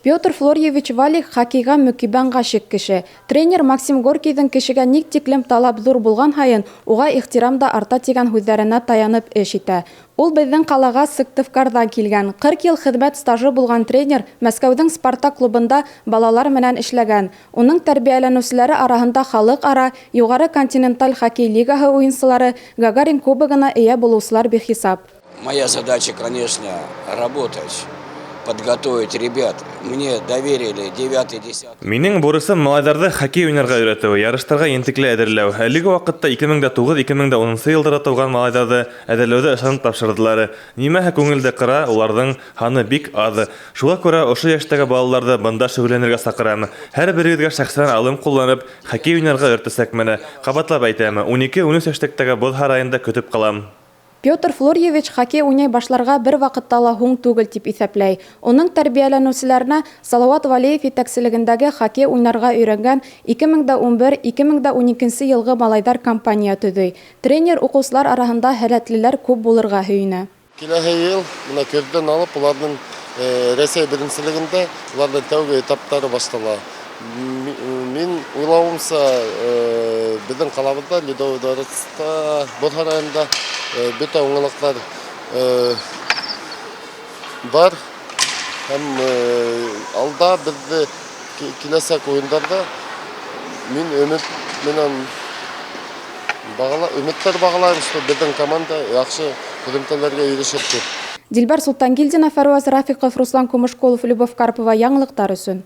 Петр Флорьевич Валик хоккейға мөкиббән ғашиҡ кеше. Тренер Максим Горькийҙың кешегә ни тиклем талап ҙур булған һайын, уға ихтирам да арта тигән һүҙҙәренә таянып эш итә. Ул беҙҙең ҡалаға Сыктывкарҙан килгән. 40 йыл хеҙмәт стажы булған тренер Мәскәүҙең «Спартак» клубында балалар менән эшләгән. Уның тәрбиәләнеүселәре араһында халыҡ-ара, юғары континенталь хоккей лигаһы уйынсылары, Гагарин кубогына эйә булыусылар бихисап. Моя задача, конечно, работать, подготовить ребят. Мне доверили 9-10. Минең бурысым — малайҙарҙы хоккей уйнарға өйрәтеү, ярыштарға ентекле әҙерләү. Әлеге ваҡытта 2009-2010 йылдарҙа тыуған малайҙарҙы әҙерләүҙе ышанып тапшырҙылар. Нимәһе күңелде ҡыра, уларҙың һаны бик аҙ. Шуға күрә ошо йәштәге балаларҙы бында шөғөлләнергә саҡырам. Һәр берегеҙгә шәхсән алым ҡулланып, хоккей уйнарға өйрәтәсәкмен. Ҡабатлап әйтәм, 12-13 йәштәге боҙ һарайында көтөп ҡалам. Петр Флорьевич хоккей уйнай башларға бер ваҡытта ла һуң түгел тип иҫәпләй. Уның тәрбиәләнеүселәренә Салауат Вәлиев етәкселегендәге хоккей уйнарға өйрәнгән 2011-2012 йылғы малайҙар компания төҙөй. Тренер уҡыусылар араһында һәләтлеләр күп булырға һөйөнә. Киләһе йыл бына көҙҙән алып уларҙың Рәсәй беренселегендә уларҙың тәүге этаптары башлана. Мин уйлауымса, беҙҙең ҡалабыҙҙа, Ледовый дворецта, боҙ һарайында бөтә уңайлыҡтар бар һәм алда беҙҙе киләсәк уйындарҙа мин өмөт менән бағала, өмөттәр бағалайым, что беҙҙең команда яҡшы һөҙөмтәләргә ирешер тип. Дилбәр Султангилдина, Фәрүәз Рафиҡов, Руслан Кумышкулов, Любовь Карпова. Яңылыҡтар өсөн.